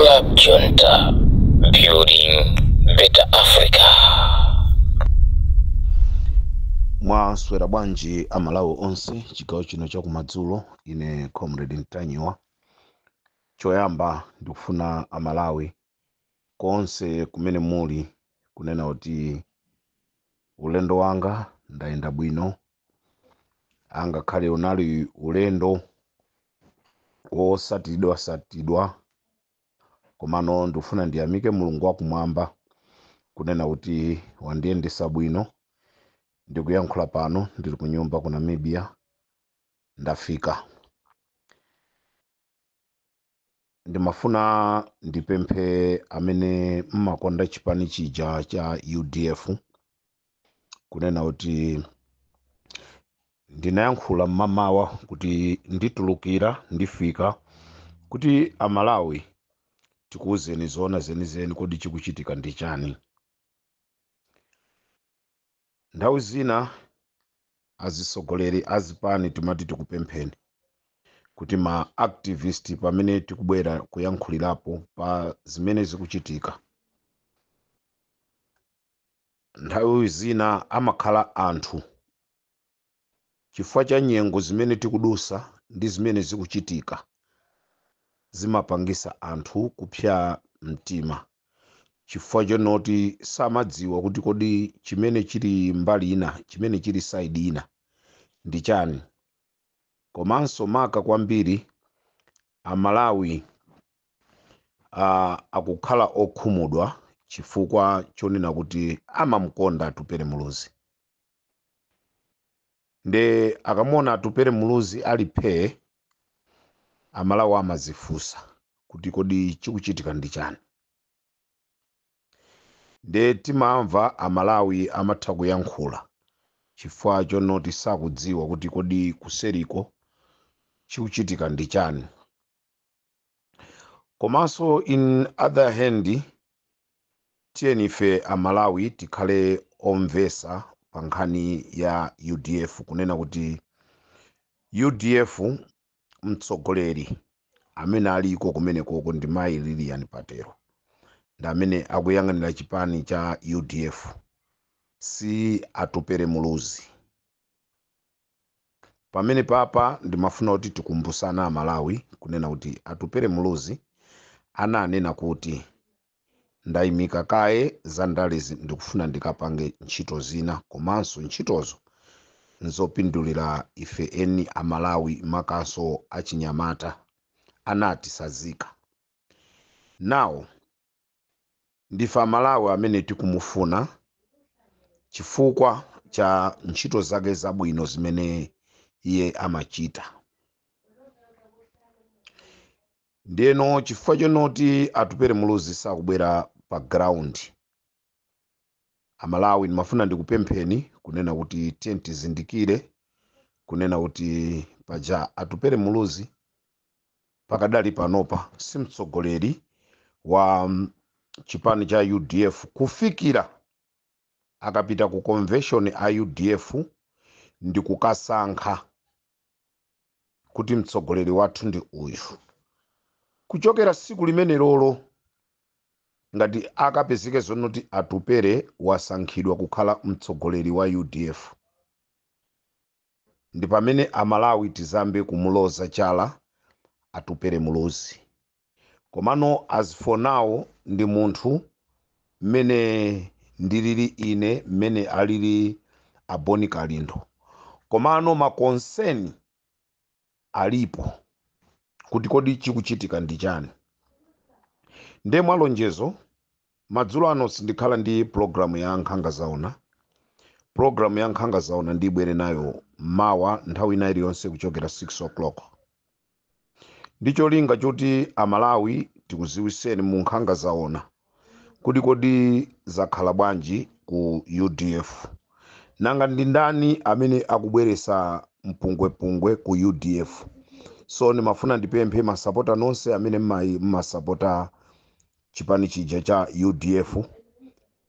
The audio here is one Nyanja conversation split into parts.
Club Junta, building better Africa. Mwaswera bwanji Amalawi onse chigawo chino chakumadzulo? Ine Comrade Ntanyiwa. Choyamba ndikufuna Amalawi konse kumene muli kunena kuti ulendo wanga ndayenda bwino, angakhale unali ulendo wosatidwa satidwa, komano ndikufuna ndiyamike Mulungu wakumwamba kunena kuti wandiyendesa bwino. Ndikuyankhula pano ndili ku nyumba ku Namibia, ndafika. Ndimafuna ndipemphe amene mmakonda chipani chija cha UDF kunena kuti ndinayankhula mmamawa kuti nditulukira ndifika kuti Amalawi tikuwuzeni zoona zenizeni, kodi chikuchitika ndi chani. Nthawi zina azisogoleri azipani timati tikupempheni kuti ma activist pamene tikubwera kuyankhulirapo pa zimene zikuchitika, nthawi zina amakhala anthu chifukwa cha nyengo zimene tikudusa ndi zimene zikuchitika zimapangisa anthu kupsa mtima, chifukwa chonoti samadziwa kuti kodi chimene chili mbali ina, chimene chili side ina ndi chani. Komanso maka kwambiri Amalawi akukhala okhumudwa chifukwa chonena kuti amamukonda Atupele Muluzi, nde akamuona Atupele Muluzi ali phee, Amalawi amazifunsa kuti kodi chikuchitika ndi chani. Nde timamva Amalawi amatha kuyankhula chifukwa chonoti sakudziwa kuti kodi kuseriko chikuchitika ndi chani. Komanso in other hand, tiyeni ife Amalawi tikhale omvesa pa nkhani ya UDF, kunena kuti UDF mtsogoleri amene aliko kumenekoko ndi Mayi Lilian Patel, ndi amene akuyang'anira chipani cha UDF, si Atupele Muluzi. Pamene papa ndimafuna kuti tikumbusana Amalawi kunena kuti Atupele Muluzi ananena kuti ndayimika kaye za ndalezi, ndikufuna ndikapange ntchito zina, komanso ntchitozo nzopindulira ife eni Amalawi, makanso achinyamata anati sazika nawo. Ndife Amalawi amene tikumufuna chifukwa cha ntchito zake zabwino zimene iye amachita. Ndeno chifukwa chonoti Atupele Muluzi sakubwera pa ground, Amalawi ndimafuna ndikupempheni kunena kuti tiye tizindikire kunena kuti paja Atupele Muluzi pakadali panopa si mtsogoleri wa chipani cha UDF kufikira akapita ku convention a UDF ndi kukasankha kuti mtsogoleri wathu ndi uyu. Kuchokera siku limene lolo ngati akapezeke zonoti Atupele wasankhidwa kukhala mtsogoleri wa UDF, ndi pamene Amalawi tizambe kumuloza chala Atupele Muluzi. Komano as for now ndi munthu mmene ndilili ine, mmene alili Aboni Kalindo, komano ma concern alipo kuti kodi chikuchitika ndi chani. Nde mwalonjezo madzulo ano sindikhala ndi program ya Nkhanga Zaona. Program ya Nkhanga Zaona ndibwere nayo mawa nthawi ina iliyonse kuchokera 6 o'clock, ndi cholinga choti Amalawi tikuziwiseni mu Nkhanga Zaona kuti kodi zakhala bwanji ku UDF, nanga ndi ndani amene akubweresa mpungwepungwe ku UDF. So ndimafuna ndipemphe masapota nonse amene mmasapota chipani chija cha UDF,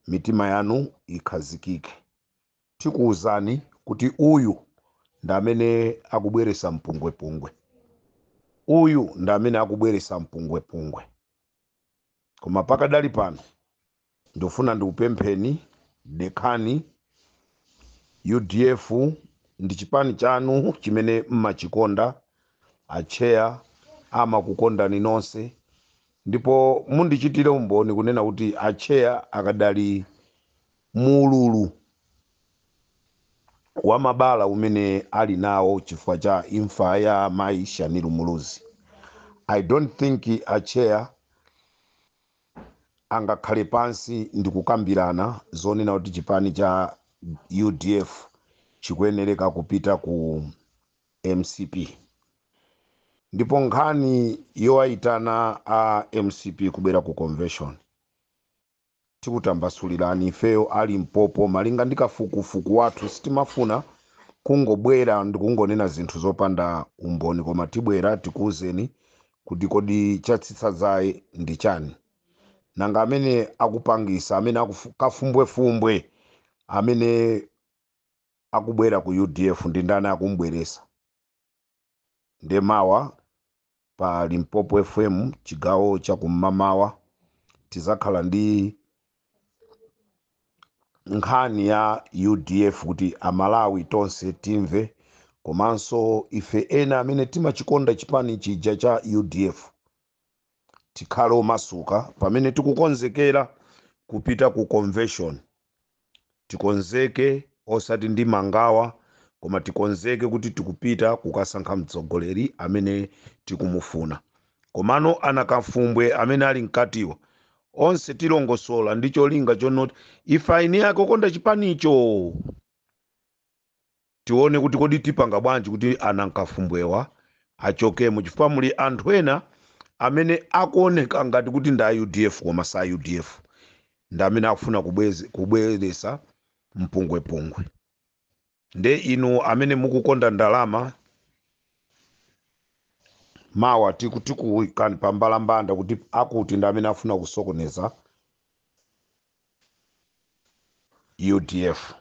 mitima yanu ikhazikike. Tikuwuzani kuti uyu ndi amene akubweresa mpungwepungwe, uyu ndi amene akubweresa mpungwepungwe. Koma pakadali pano ndofuna ndikupempheni, dekhani. UDF ndi chipani chanu chimene mmachikonda, acheya amakukondani nonse, ndipo mundichitire umboni kunena kuti acheya akadali mululu wa mabala umene ali nawo chifukwa cha imfa ya mayi Shanil Muluzi. I don't think acheya angakhale pansi ndikukambirana zonena kuti chipani cha UDF chikuyenereka kupita ku MCP. Ndipo nkhani yowayitana a MCP kubwera ku convention tikutambasulirani ifeyo ali mpopo, malinga ndi kafukufuku wathu. Sitimafuna kungobwera ndikungonena zinthu zopanda umboni, koma tibwera tikuwuzeni kuti kodi chatsitsa dzaye ndi chani, nanga amene akupangisa, amene kafumbwefumbwe amene akubwera ku UDF ndi ndani akumbweresa. Nde mawa pa Limpopo FM chigawo chakum'mamawa tizakhala ndi nkhani ya UDF kuti amalawi tonse timve, komanso ife ena amene timachikonda chipani chija cha UDF tikhale omasuka pamene tikukonzekera kupita ku convention. Tikonzeke osati ndi mangawa, koma tikonzeke kuti tikupita kukasankha mtsogoleri amene tikumufuna. Komano anakafumbwe amene ali mkatiwa onse tilongosola ndi cholinga chonoti ife aini ake okonda chipanicho tione kuti kodi tipanga bwanji kuti anankafumbwewa achokemo, chifukwa muli anthu ena amene akuoneka ngati kuti ndi a UDF koma sa UDF, ndi amene akufuna kubweresa mpungwepungwe. Nde inu amene mukukonda ndalama, mawa tikuyikani pambalambanda kuti akuti ndi amene afuna kusokoneza UDF.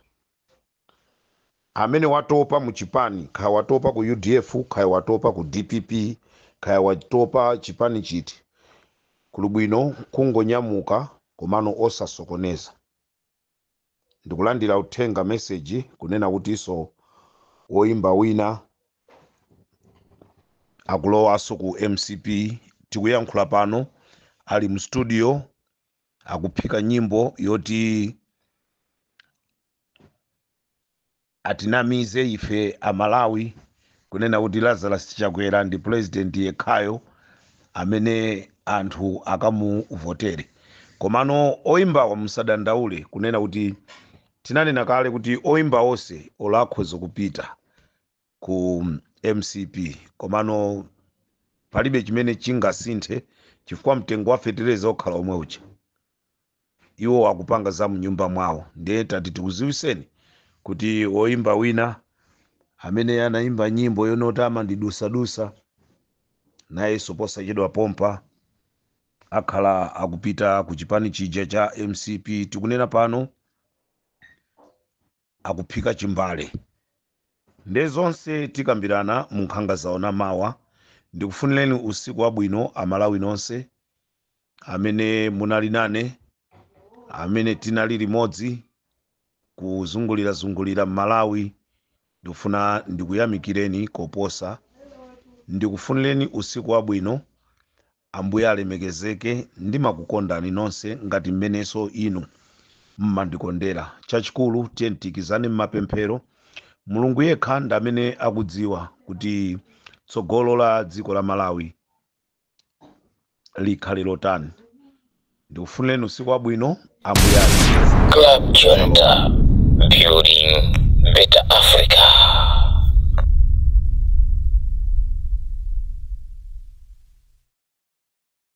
Amene watopa muchipani, kaya watopa ku UDF, kaya watopa ku DPP, kaya watopa chipani chiti, kuli bwino kungonyamuka komano osasokoneza. Ndikulandira uthenga message kunena kutinso woimba wina akulowanso ku MCP. Tikuyankhula pano ali mu studio akuphika nyimbo yoti atinamize ife amalawi kunena kuti Lazarus Chakwera ndi president yekhayo amene anthu akamuvotere. Komano oimbawa musadandaule kunena kuti tinanena kale kuti oimba onse olakhoza kupita ku MCP, komano palibe chimene chingasinthe chifukwa mtengo wa fetereza okhala omwe uja, iwo akupanga za mnyumba mwawo. Ndiye tati tikuziwiseni kuti woimba wina amene anaimba nyimbo yonoti amandidusadusa nayenso posachedwa pompa akhala akupita ku chipani chija cha MCP. Tikunena pano akuphika chimbale. Nde zonse tikambirana mu nkhanga zaona mawa. Ndikufunireni usiku wabwino amalawi nonse amene munali nane, amene tinali limodzi kuzungulirazungulira Malawi. Ndikufuna ndikuyamikireni koposa, ndikufunireni usiku wabwino. Ambuye alemekezeke. Ndimakukondani nonse ngati mmenenso inu mmandikondera. Chachikulu tiye tikizane mmapemphero. Mulungu yekha ndi amene akudziwa kuti tsogolo la dziko la Malawi likhale lotani. Ndikufunireni usiku wabwino. Ambuye alemekezeke. Club Junta, building